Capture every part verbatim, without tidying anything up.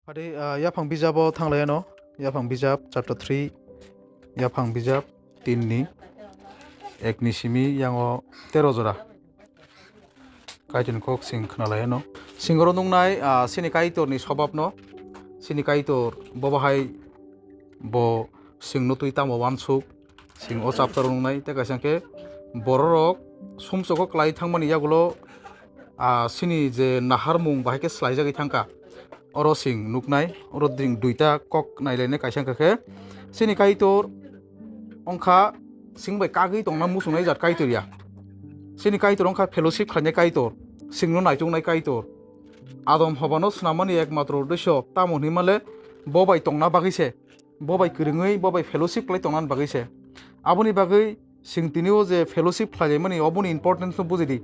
Phadi, ah, yaphang bijabo thanglaiano, yaphang bijab chapter three, yaphang bijab tin ni ek ni simi yango tero jora. Kaitorni kok sing khnalaiano. Singoro nungnai, ah, sini Kaitorni sobabno, sini Kaitor bo bahai bo singno twi tamo wansuk, sing o chapter nungnai, tei kaisa khe bororok sumsogo klai thangmani yagulo, ah, sini je naharmung bahai khe slaijagwi thangkha. Oro sing nuknai, oro ding duita kok nailainai, kaisa wngkha khe sini Kaitor wngkha sing bai kagwi tongna muchungnai jat Kaitor ya. Sini Kaitor wngkha fellowship khlainai Kaitor, singno naituknai Kaitor. Adam hobano swnamani ekmatro uddesyo tamo hwnwi male bo bai tongna bagwi se. Bo bai kwrwngwi, bo bai fellowship khlai tongnani bagwi se. Aboni bagwi chwng tini o je fellowship khlailaimani, oboni importance no bujidi.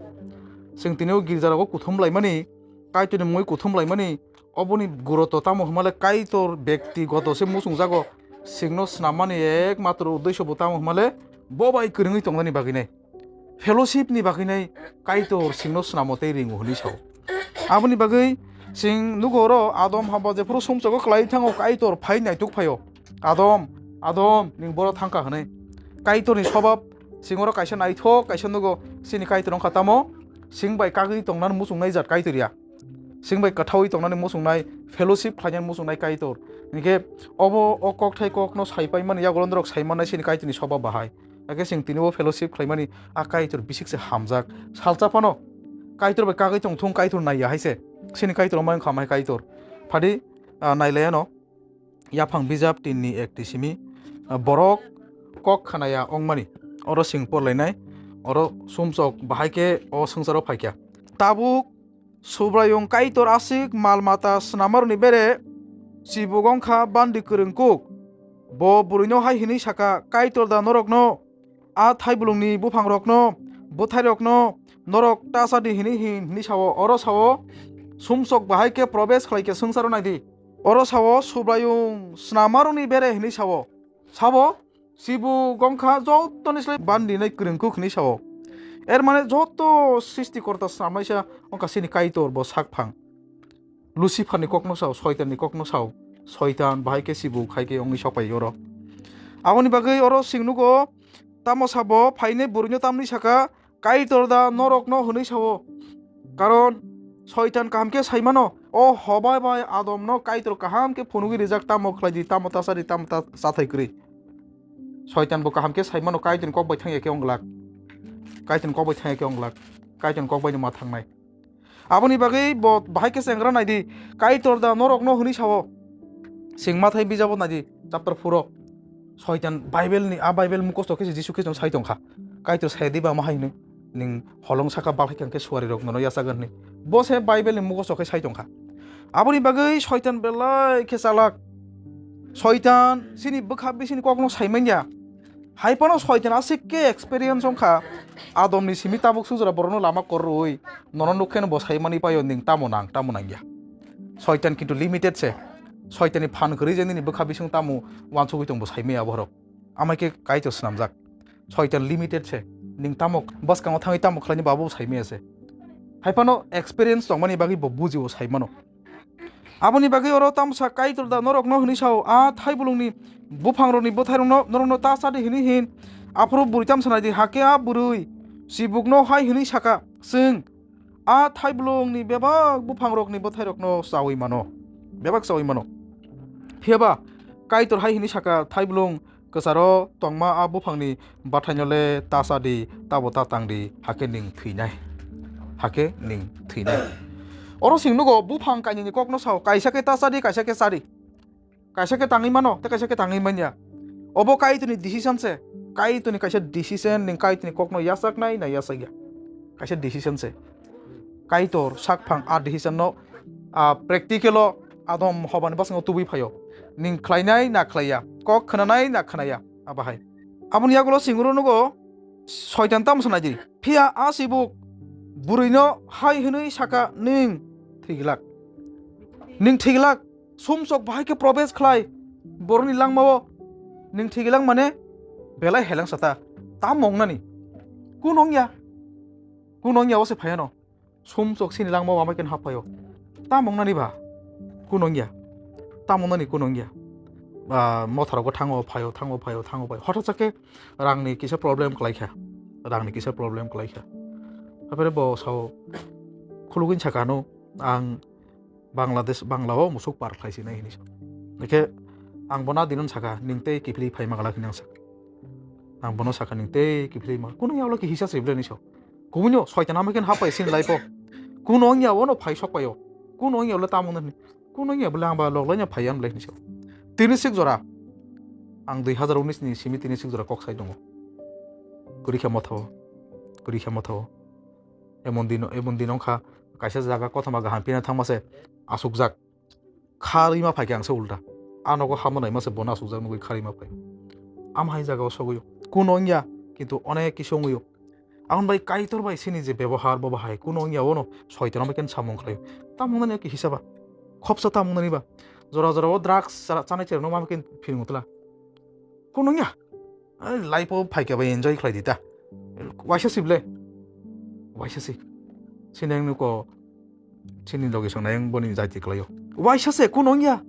Chwng tini o girja rogo kuthum laimani, Kaitorni mungwi kuthum laimani, oboni guroto tamo hwnmale Kaitor bekti goto se muchungjago. Chwngno snammani ekmatro uddesyo bo tamo hwnmale bo bai kwrwngwi tongnani bagwi nai. Fellowship ni bagwi nai Kaitor singno snamo tei ringo hwnwi sao. Aboni bagwi sing nugo oro Adam haba jephuru sumsogo klai thango Kaitor phai naituk phaio. "Adam, Adam, ning boro thangkha," hwnwi. Kaitorni sobab sing oro kaisa naithok kaisa nugo, sini Kaitor wngkha tamo sing bai kagwi tongnani muchungnai jat Kaitor ya. Sing bai kwthaui tongnani muchungnai, fellowship khlainani muchungnai Kaitor. Hinkhe obo o kokthai kokno saipaimani yagulo norok saimannai sini Kaitorni sobab bahai. Hakhe chwng tini o fellowship khlaimani a Kaitor bisik se hamjak. Salsa phano Kaitor bai kagwi tongthung, Kaitor naiya hai se. Chini Kaitor wngma wngkha mai Kaitor. Phadi, ah, nailaiano. Yaphang bijap tin ni ek ti simi, ah, borok kok khanaya wngmani. Oro chwng porlainai. Oro sumsok bahai khe o swngcharo phaikha. Tabuk Subraiyung Kaitor aswk mal mata snammarokni bere chibuk wng kha bandi kwrwng kuk. Bo bwrwino hai hwnwi sa kha, "Kaitor da norokno a thaibulungni buphangrokno, bwthairokno norok ta cha di hwnwi hin?" hwnwi sa-o. Oro sa-o, "Sumsok bahai khe probes khlai khe swngcharo nai di." Oro sa-o, "Subraiyung snammarokni bere," hwnwi sa-o. Sabo, chibuk wng kha jottoni slai bandinai kwrwng kuk hwnwi sa-o. Er mane joto sristikorta snamnaisa wng kha chini Kaitor bo sak phang. Lucifer ni kokno sao, Soitan ni kokno sao. Soitan bahai khe chibuk hai khe wngwi sok pai oro. Aboni bagwi oro chwng nugo, tamo sabo phainai bwrwino tamni saka, "Kaitor da norokno?" hwnwi sa-o. Karon Soitan kaham khe sai mano, o hobai bai Adomno Kaitor kaham khe phunugwi rijak, tamo khlai di, tamo ta cha di, tamo ta chathai kwrwi. Soitan bo kaham khe sai mano, Kaitorni kok bai thangya khe wng glak. Kaitorni kok bai thangya khe wng glak. Kaitorni kok bai no ma thangnai. Aboni bagwi bo bahai khe chengra nai di, "Kaitor da norokno?" hwnwi sa-o. Sing Mathai bijabo nai di, chapter four o. Soitan Bible ni, a Bible mukhosto khe se Jisu Khristo sai tong kha. Kaitor sai di ba ma hai hwnwi? Ning holong saka balai khe suari rok nono yachagan hwnwi. Bo se Bible ni mukhosto khe sai tong kha. Aboni bagwi Soitan belai khe chalak. Soitan chini bwkha bisini kokno sai manya. Hai phano Soitan aswk khe experience wng kha, Adomni simi tabuk sujra borokno lama kwrwi nono nuk khe no bo sai mani paio, ning tamo nang, tamo nang ya. Soitan kintu limited se. Soitanni phan kwrwi je nini bwkha bising tamo uansugwi tong bo sai maya borok. Amai khe Kaitor swnamjak. Soitan limited se. Ning tamo bwskango thangwi tamo khlaini ba bo sai maya se. Hai phano experience tongmani bagwi bo bujio sai mano. Aboni bagwi oro tamsa Kaitor da norokno hwnwi sao, "A thaibulungni buphangrokni bwthairokno norokno ta cha di," hwnwi hin. Aphuru bwrwi tamsa nai di, hakhe a bwrwi chibukno hai hwnwi sa kha, "Chwng a thaibulungni bebak buphangrokni bwthairokno chaui mano, bebak chaui mano." Phiya ba Kaitor hai hwnwi sa kha, "Thaibulung kwcharo tongma a buphangni bwthaino le ta cha di, tabo ta tang di, hakhe ning thwinai, hakhe ning thwinai." Oro chwng nugo, buphang kainwini kokno sao, kaisa khe ta cha di, kaisa khe cha di. Kaisa khe tangwi mano, tei kaisa khe tangwi manya. Obo Kaitorni decision se. Kaitorni kaisa decision, ning Kaitorni kokno yachaknai na yachakya. Kaisa decision se. Kaitor sakphang a decision no, a practical o Adam hobani bwskango tubui phaio. Ning khlainai na khlaiya, kok khwnanai na khwnaya, abo hai. Aboni yagulo chwng oro nugo, Soitan tamo sanai di. Phiya a chibuk bwrwino hai hwnwi sa kha, "Ning thwiglak. Ning thwiglak. Sumsok bahai khe probes khlai borokni langmao. Ning thwiglak mane belai heleng sa ta. Tamo wngnani? Kuno wngya. Kuno wngya, o se phaiano." Sumsok sini langmao amai khe hap phaio. Tamo wngnani ba? Kuno wngya. Tamo nani kuno wngya. Ah, motha rogo thango phaio, thango phaio, thango phaio. Hothat sa khe rangni kisa problem kwlaikha. Rangni kisa problem kwlaikha. Haphre bo sao khulugwini saka no ang Bangladesh, Bangla o musuk par khlai sinai hinwi sa. Ekhe ang bono adino saka, "Ning tei kiphilwi phai ma glak," hinwi ang saka. Ang bono saka, "Ning tei kiphilwi ma." Kuno ya ulo ki hisa se bwle hinwi sa. Kubunyo soitan ama khe hapai sin life o. Kuno wngya ono phai sok paio. Kuno wngya ulo tamo hinwi. Kuno wngya bwle ang ba log laina phai ya bwle hinwi sa. Tini sik jora. Ang dui hazar unis ni simi tini sik jora kok sai tongo. Kwrwi khe motha o. Kwrwi khe motha o. Emon din, emon din wngkha, kaisa jaga kothoma kaham pina thangma se asukjak. Kharwi ma phai khe ang se ulta. A nogo hamno naima se bono asukjak nugwi kharwi ma phai. Am hai jaga o sogwi. Kuno wngya, kintu onek kisa wngwi o. Aboni bai Kaitor bai sini je bebohar, bo bahai kuno wngya, ono soitan bai khe samung khlai. Tamo nani ki hisaba. Khopsa tamo nani ba. Jora jora o drugs chana-, chanai cherno ma khe philmutla. Kuno wngya. Ai, life o phaikha bai enjoy khlai di ta. Waisa si ble. Waisa si. Sini ang nuko. Sini logi songnai ang boni jaiti khlaio. Waisa se kuno wngya.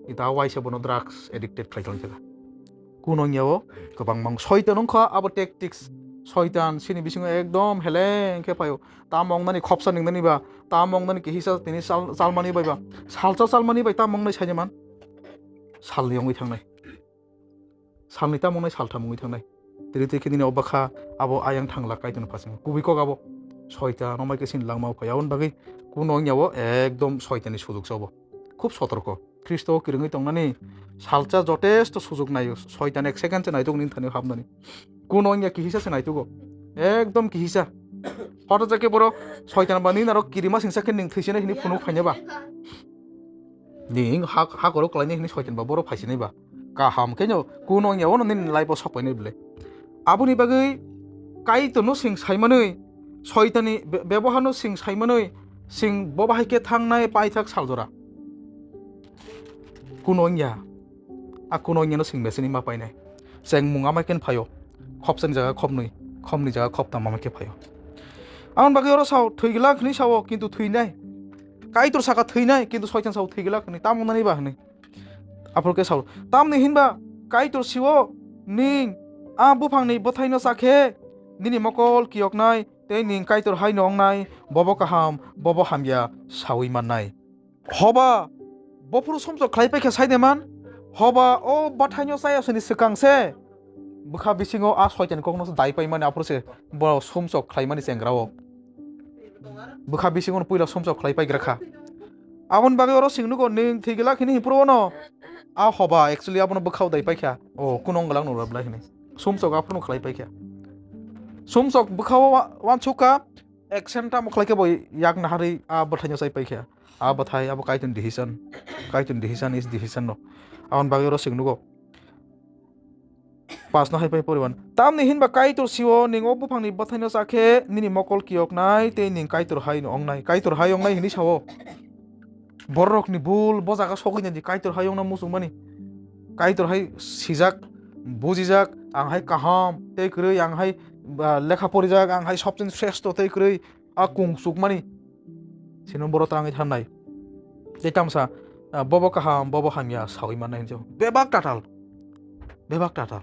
Ita waisa bono drugs addicted khlai khlai kha. Kuno wngya o kwbang mang soitan wngkha abo tactics. Soitan sini bisingo ekdom heleng khe phaio. Tamo wngnani khopsa ningnani ba. Tamo wngnani kihisa tini sal-, salmani bai ba. Salsa salmani bai tamo wngnai saini man. Salni wngwi thangnai. Salni tamo wngnai saltham wngwi thangnai. Tiri tiri khe nini o bwkha abo ayang thangla Kaitorni phasing. Kubui kok abo. Soitan no mai khe sin langma phai. Aboni bagwi kuno wngya o ekdom soitanni sujuksa obo. Khub sotorko. Khristo o kwrwngwi tongnani salsa jotesto sujuk naio. Soitan ek second se naitok nini thani hapnani. Kuno wngya kihisa se naitugo. Ekdom kihisa. Hotha jake boro soitan ba nini narok kirima singsa khe ning thwisi nai hini phunuk phaina ba. Ning hak, hak oro kwlainai hwnwi soitan ba borok phaisinai ba. Kaham khe no kuno wngya ono nini life o sok painai bwle. Aboni bagwi Kaitor no sing saimanwi soitani be-, bebohar no sing saimanwi sing bo bahai khe thangnai paithak saljora. Kuno wngya. A kuno wngya no sing mesini ma painai. Chengmung amai khe phaio. Khopsani jaga khopnwi, khopni jaga khoptam amai khe phaio. Aboni bagwi oro sao thwi glak hwnwi sao kintu thwinai. Kaitor saka thwinai, kintu soitan sao thwi glak hwnwi, tamo wngnani ba hwnwi. Aphuru khe sao, tamni hinba Kaitor sio ning a buphangni bwthaino cha khe nini mokol kiyoknai tei ning Kaitor haino wngnai, bobo kaham, bobo hamya saui mannai. Hoba bophuru sumsok khlai paikha saide man, hoba o bwthaino chayasoni swkang se bwkha bisingo a soitan kokno dai paimani aphuru se bo sumsok khlaimani chengra o. Bwkha bisingo puila sumsok khlai paigra kha. Aboni bagwi oro sing nugo, "Nwng thwi glak hini himphuru ono?" A hoba actually abono bwkha o dai paikha. O kunong glak nung rwblai hini. Sumsok aphuru khlai paikha. Sumsok bwkha o wa-, wansuk kha, action tamo khlai khe bo yak naharwi a bwthaino chai paikha. A bwthai abo Kaitorni decision. Kaitorni decision is decision no. Aboni bagwi oro sing nugo. Pas no hai pai poriban. Tamni hinba Kaitor sio ning o buphangni bwthaino cha khe nini mokol kiyoknai tei ning Kaitor hai no ongnai. Kaitor hai ongnai hini sao. Bororokni bul bo jaga sogwi nai di Kaitor hai ongna muchungmani. Kaitor hai sijak, bujijak, ang hai kaham tei kwrwi, ang hai, ah, lekha porijak, ang hai sobchini sreshto tei kwrwi. A kung sukmani sino boro twrangwi thangnai. Tei tamsa, ah, bobo kaham, bobo hamya saui mannai hinwi bebak tatal. Bebak tatal.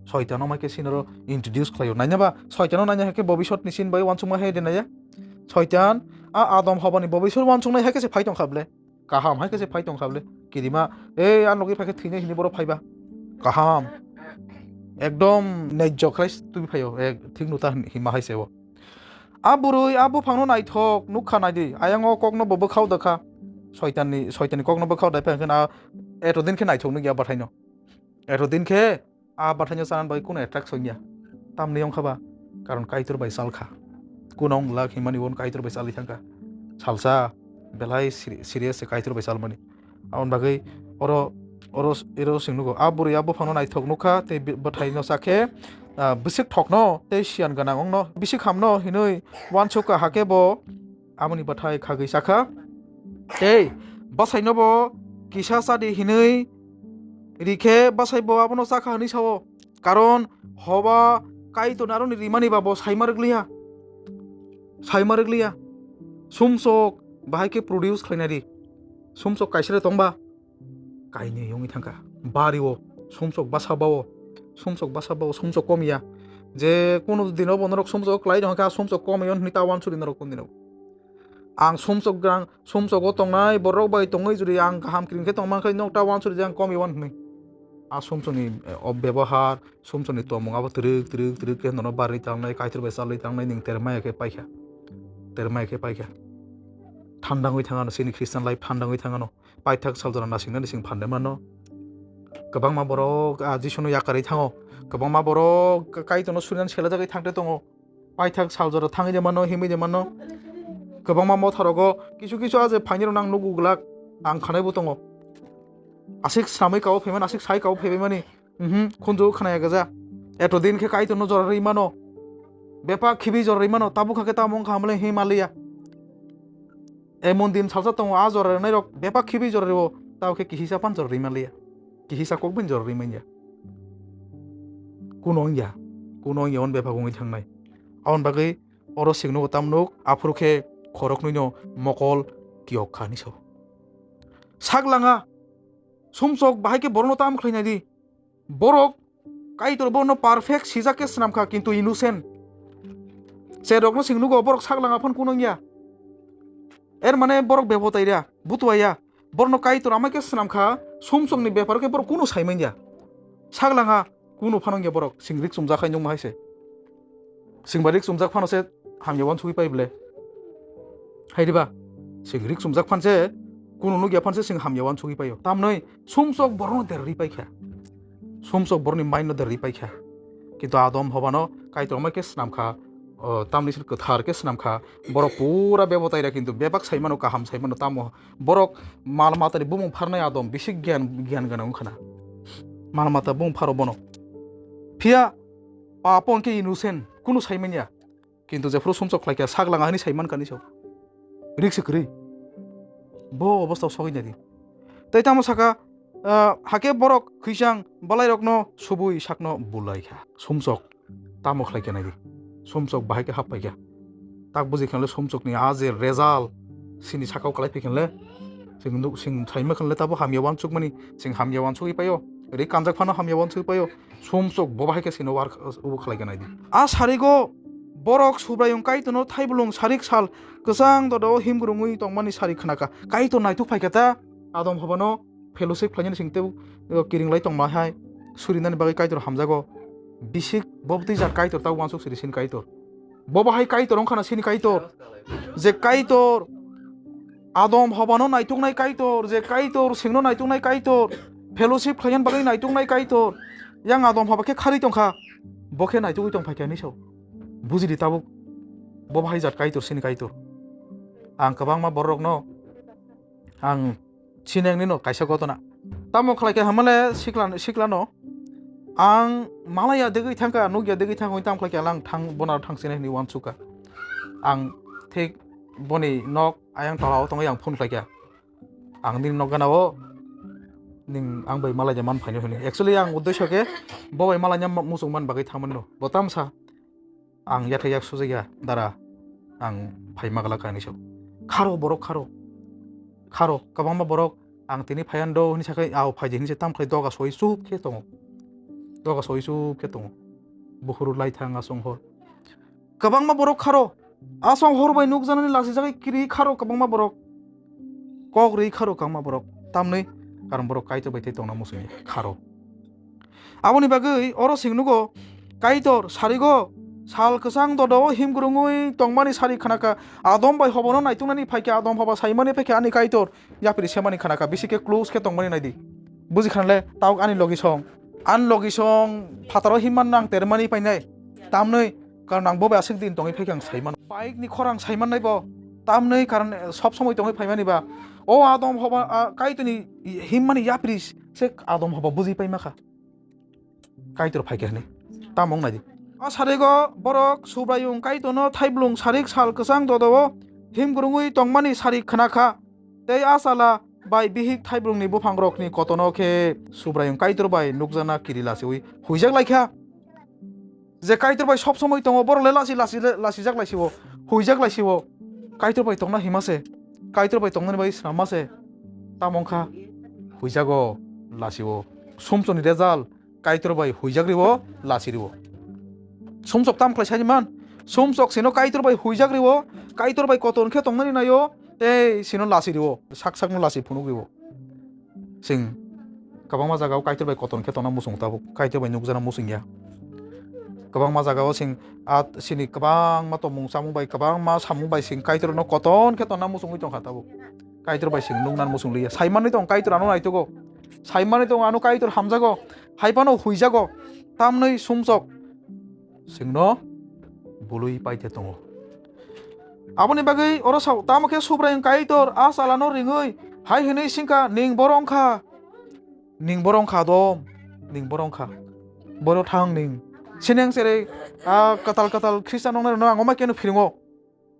Soitano mai khe sinoro introduce khlaio. Naina ba soitano naina hai khe bobisot ni sin bai wansukma hai de naya. Soitan a Adam hobani bobisot wansuknai hai khe se phai tongkha ble. Kaham hai khe se phai tongkha ble. Kirima, "Ei, a nogwi phai khe thwinai," hinwi boro phaiba. Kaham. Ekdom nejjo khlai twi phaio. Ek thik nuta hima hai se o. A bwrwi a buphangno naithok nukha naidi, ayang o kokno bo bwkhao dakha. Soitanni, soitanni kokno bwkhao daiphai hwnkhe na eto din khe naithok nukya bwthaino. Eto din khe a bwthaino chanani bagwi kunu attraction ya. Tamni wngkha ba? Karon Kaitor bai chalkha. Kunong glak himani uan Kaitor bai chalwi thangkha. Salsa belai seri-, serious se Kaitor bai chalmani. Aboni bagwi oro, oro, oro chwng nugo. A bwrwi a buphangno naithok nukha tei bi-, bwthaino cha khe, ah, bwswk thokno tei siyan gwnang wngno, bwswk hamno hinwi uansukha, hakhe bo aboni bwthai khagwi chakha. Tei bwsaino bo kisa chadi hinwi ri khe bwsai bo abono chakha hinwi sao. Karon hoba Kaitor naroni rimani ba bo saima rwkliya. Saima rwkliya. Sumsok bahai khe produce khlainai di. Sumsok kaisa de tongba. kainwi wngwi thangkha. Bari o sumsok basa bao, sumsok basa bao, sumsok kom ya. Je kunu dino bo norok sumsok kwlai rw kha, sumsok kom ya hwnwi ta wansuri norok kunu dino. Ang sumsok grang, sumsogo tongnai borok bai tongwi juri ang kaham kring khe tongman khai nok ta wansuri je ang kom ya hwnwi. A sumsokni, eh, o bebohar, sumsokni tongmung abo twrwk twrwk twrwk khe nono barwi tangnai, Kaitor bai chalwi tangnai, nwng termaya khe paikha. Termaya khe paikha. Thandangwi thangano, chini Christian life thandangwi thangano. Paithak saljora nasingnani sing phan de mano. Kwbangma borok, ah, Jisuno yakarwi thango. Kwbangma borok Kaitorno surinani selajagwi thangte tongo. Paithak saljora thangwi de mano, himwi de mano. Kwbangma motharogo kisu kisu a je phainirok nang nugo glak, ang khanaibo tongo. Aswk swnamwi kao phaimani, aswk sai kao phaimani. Mhm, khunju khwnaya gaja. Eto din khe Kaitorno jora rwi mano. Bepak khibi jora rwi mano. Tabuk kha khe tamo wngkha hamle hi maliya. Emon din salsa tongo, a jora rwnai rok bepak khibi jora rwo. Tabo khe kihisa pan jora rwi maliya. Kihisa kok bai jora rwi manya. Kuno wngya. Kuno wngya on bepak wngwi thangnai. Aboni bagwi oro singnugo tamnuk, aphuru khe khoroknwino mokol kiyok kha hwnwi sao. Sak langa, sumsok bahai khe borokno tam khlainai di. Borok Kaitor bono perfect sijak khe swnam kha, kintu innocent. Cherokno sing nugo, borok sak langa phano kuno wngya. Er mane borok bebotai rya, butuaya. Borokno Kaitor amai khe swnam kha, sumsokni beparo khe borok kuno sai manya. Sak langa kuno phano wngya borok, sing rik chumjak hai nukma hai se. Sing ba rik chumjak phano se hamya wansugwi pai ble. Hai diba? Sing rik chumjak phan se, kuno nukya phan se sing hamya wansugwi paio. Tamnoi sumsok borokno derri paikha. Sumsok borokni mind no derri paikha. Kintu Adam Hobano Kaitor amai khe swnam kha, o, tamni sir kwthar khe swnam kha. Borok pura bebotai rya kintu bebak sai mano, kaham sai mano, tamo borok mal matani bumung pharnai Adam bisi gyan, gyan gana wngkhana. Mal mata bumung pharo bono. Phiya papo hwnkhe innocent, kunu sai manya. Kintu jephuru sumsok khlaikha, sak langa hwnwi sai mankha hwnwi sao. Rik se kwrwi. Bo obostha sogwi nadi. Tei tamo saka, ah, hakhe borok khwisang balairokno subui sakno bulaikha. Sumsok tamo khlaikha naidi. Sumsok bahai khe hap paikha. Tak buji khenle sumsokni a je result sini sakao kwlai phi khenle, sing nuk, sing saima khenle tabo hamya wansukmani, sing hamya wansugwi paio. Ri kanjak phano hamya wansugwi paio. Sumsok bo bahai khe sino war, ubo khlai khe naidi. A sarigo borok Subraiyung Kaitorno thaibulung sarik sal kwchang dodao himgurungwi tongmani sari khnakha. Kaitor naituk phaikha ta Adam Hobano fellowship khlainani sing tebo kiringlai tongma hai surinani bagwi Kaitor hamjago. Bisik bo bwtwi jat Kaitor ta wansuk siri sini Kaitor. Bo bahai Kaitor wngkhana sini Kaitor. Je Kaitor Adam Hobano naituknai Kaitor, je Kaitor singno naituknai Kaitor, fellowship khlaiyan bagwi naituknai Kaitor, yang Adam Hoba khe kharwi tongkha, bo khe naitugwi tongphaikha hinwi sao. Bujidi tabuk, bo bahai jat Kaitor sini Kaitor. Ang kwbangma borokno, ang sinengni no kaisa gotona. Tamo khlaikha hamale sikla, siklano, ang malaya degwi thangkha, nukya degwi thangkha, tam khlaikha lang thang, bona thangsinai hinwi wansukha. Ang thik boni nok ayang tola o tongwi ang phone khlaikha. Ang nini nok gana o ning ang bai malai man phaino hwnwi. Actually ang uddesho khe bo bai malai muchung man bagwi thangmano. Bo tamsa ang yathai yak sujak ya dara ang phai magla kani so. Kharo borok kharo. Kharo kwbangma borok ang tini phaiyan do hwnwi sakhai ao phaidi hwnwi se tam khlai doga soi chup khe tongo. Doga soi chup khe tongo. Buhuru lai thang asong hor. Kwbangma borok kharo. Asong hor bai nukjanani lachijagwi kiri kharo kwbangma borok. Kok rwi kharo kwbangma borok. Tamni karon borok Kaitor bai tei tongna muchungya kharo. Aboni bagwi oro sing nugo, Kaitor sarigo sal kwchang dodao himgurungwi tongmani sari khnakha, Adam bai Hobano naituknani phaikha, Adam Hoba saimani phaikha ani Kaitor. Yapri semani khana kha, bisi khe close khe tongmani naidi. Buji khanle, tauk ani logi song. Ani logi song, phataro himman nang termani painai. Tamnwi, karon ang bo bai aswk din tongwi phaikha ang saiman. Bike ni khorang saiman nai bo. Tamnwi, karon, eh, sob somoi tongwi phaimani ba. O Adam Hoba, ah, Kaitorni himmani yapri se Adam Hoba buji paima kha. Kaitor phaikha hwnwi. Tamo wng naidi. O sarigo borok Subraiyung Kaitorno thaiblung sarik sal kwchang dodao himgurungwi tongmani sari khna kha. Tei a chwla bai bihik thaiblungni buphangrokni kotono khe Subraiyung Kaitor bai nukjana kiri lachiui huijak lai kha. Je Kaitor bai sob somoi tongo, borok le lachi, lachi, lachijak lai si-o, huijak lai si-o. Kaitor bai tongna hima se, Kaitor bai tongnani bai swnamma se. Tamo wng kha, huijago. lasi o. Sumsokni result Kaitor bai huijak rio, lasi rio. Sumsok tam khlai sani man? Sumsok sino Kaitor bai huijak rio, Kaitor bai koton khe tongnani naio, tei sino lasi rio, sak sakno lasi phunuk rio. Sing kwbangma jagao Kaitor bai koton khe tongna muchung tabuk, Kaitor bai nukjana muchung ya. Kwbangma jagao sing at sini kwbangma tongmung chamung bai, kwbangma samung bai sing Kaitorno koton khe tongna muchungwi tongkha tabuk. Kaitor bai sing nukna muchung liya. Saimanwi tong Kaitor ano naitugo. Saimanwi tong ano Kaitor hamjago. Hai phano huijago. Tamnwi sumsok singno bului paite tongo. Aboni bagwi oro sao, tamo khe Subraiyung Kaitor a chalano ringwi hai hwnwi singkha, "Ning boro wngkha, ning boro wngkha dom, ning boro wngkha, boro thang ning." Sineng sere a kwtal kwtal Khristian wngnai rwno ang omai keno phiringo.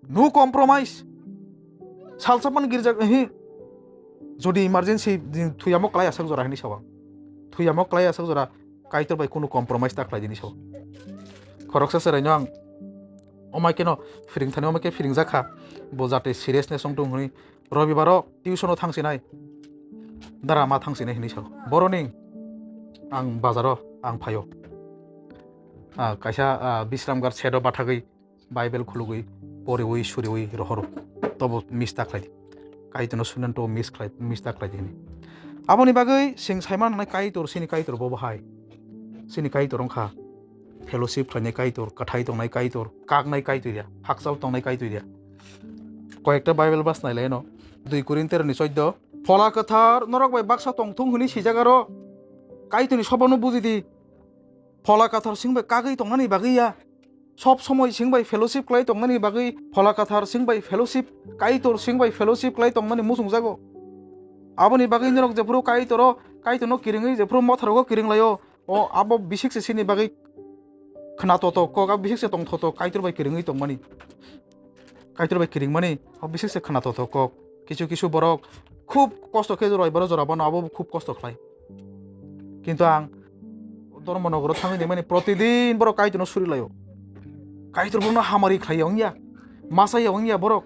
No compromise. Salsa pan girja, ehe. Jodi emergency, din thuyamo klai asak jora hini sawa. Thuyamo klai asak jora, Kaitor bai kunu compromise ta khlai dini sawa. Khoroksa chwraino ang omai keno phiring thani omai khe phiring jakha. Bo jate seriousness wng tong hwnwi Robibaro tuition o thang sinai. Dara ma thang sinai hini sawa. Boroni ang bazaro ang phaio. Ah, kaisa, ah, Bisramgarh sedo bathagwi Bible khulugwi, poriwi, suriwi rohoro. Tobo miss ta khlai di. Kaitorno suniyan to miss khlai, miss ta khlai di hini. Aboni bagwi sing saima nangnai Kaitor, sini Kaitor bo bahai. Sini Kaitor wngkha fellowship khlainai Kaitor, kwthai tongnai Kaitor, kaknai Kaitor ya, hakchal tongnai Kaitor ya. Koyekta Bible verse nai lai no. Dui Korinter ni chuddo. Phola kwthar norok bai baksa tongthung hwnwi sijak aro. Kaitorni sobano buji di. Phola kwthar sing bai kagwi tongnani bagwi ya. Sob somoi sing bai fellowship klai tongnani bagwi, phola kwthar sing bai fellowship, Kaitor sing bai fellowship klai tongnani muchungjago. Aboni bagwi norok jephuru Kaitoro, Kaitorno kiringwi jephuru motharogo kiring laio, o abo bisik se sini bagwi khna toto kok, abo bisik se tong toto Kaitor bai kiringwi tongmani. Kaitor bai kiringmani, abo bisik se khna toto kok. Kisu kisu borok khub kosto khe jora, ibaro jora bano abo khub kosto khlai. Kintu ang Dharmanagar o thangwi naimani protidin borok Kaitorno suri laio. Kaitor bono hamari khlai ya wngya, masa ya wngya borok.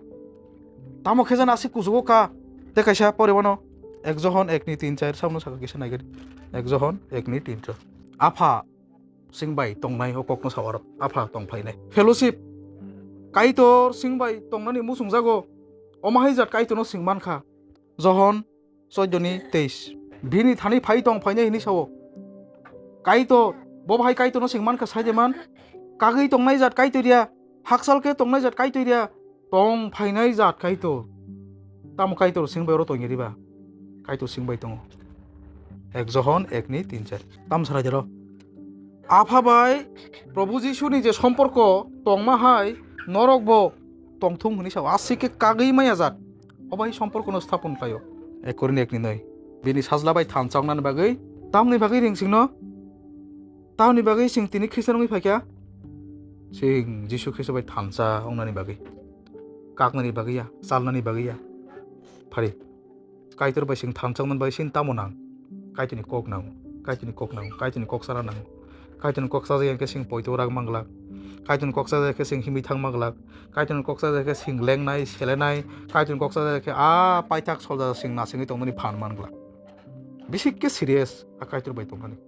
Tamo khe jani aswk kuchugo ka. Tei kaisa pore wano ek Johon ek ni tin char samno saka kisa naigari. Ek Johon ek ni tin char. Apha sing bai tongnai o kokno sa aro apha tong phainai. Fellowship. Kaitor sing bai tongnani muchungjago. Omo hai jat Kaitorno sing mankha. Johon chuddo ni teis. Bini thani phai tong phainai hini sao. Kaitor, bo bahai Kaitorno sing mankha sai de man. Kagwi tongnai jat Kaitor ya, hakchal khe tongnai jat Kaitor ya, tong phainai jat Kaitor. Tamo Kaitor sing bai oro tongya riba? Kaitor sing bai tongo. Ek Johon ek ni tin char. Tam sarai dero. Apha bai Probhu Jisuni je somporko tongma hai norok bo tongthung hwnwi sao. Aswk khe kagwi maya jat. Obo hai somporkono sthapon khlaio. Ek Korin ek ni noi. Bini sajla bai thansa wngnani bagwi, tamni bagwi ring singno? Tamni bagwi sing tini Khristian wngwi phaikha? Sing Jisu Khristo bai thansa wngnani bagwi. Kaknani bagwi ya, chalnani bagwi ya. Phari. Kaitor bai sing thansa wngnani bagwi sing tamo nang? Kaitorni kok nango, Kaitorni kok nango, Kaitorni kok chana nango. Kaitorni kok chajak ya khe sing poito rak manglak. Kaitorni kok chajak ya khe sing himwi thang manglak. Kaitorni kok chajak ya khe sing lengnai, selenai. Kaitorni kok chajak ya khe a paithak soljak sing nasingwi tongmani phan manglak. Bisik khe serious a Kaitor bai tongmani.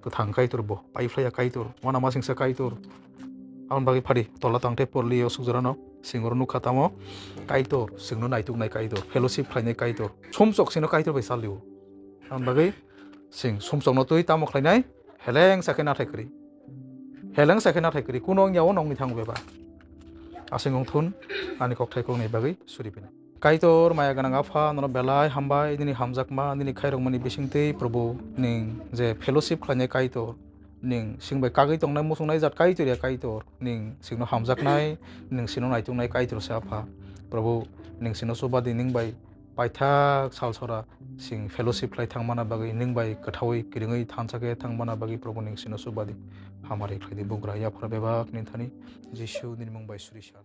Kwthang Kaitor bo, paiphlaiya Kaitor, uanama singsa Kaitor. Aboni bagwi phadi tola tangte porli o sukjorano, singoro nukha tamo Kaitor, singno naituknai Kaitor, fellowship khlainai Kaitor, sumsok sino Kaitor bai salio. Aboni bagwi sing sumsokno twi tamo khlainai, heleng sakhe nathai kwrwi. Heleng sakhe nathai kwrwi, kuno wngya o nongni thango beba. Aswk wngthun ani kokthai koknai bagwi suri phinai. Kaitor maya gwnang Apha, nono belai hambai, nini hamjakma, nini khairokmani bisingtwi, Probhu, ning je fellowship khlainai Kaitor, ning sing bai kagwi tongnai muchungnai jat Kaitor ya Kaitor, ning singno hamjaknai, ning sino naituknai Kaitor se Apha. Probhu, ning sino chuba di, ning bai paithak sal sora sing fellowship khlai thangmana bagwi, ning bai kwthaui kiringwi thansa khe thangmana bagwi, Probhu, ning sino chuba di, hamari khlai di, bugra yaphar bebak nini thani Jisu nini mung bai suri san.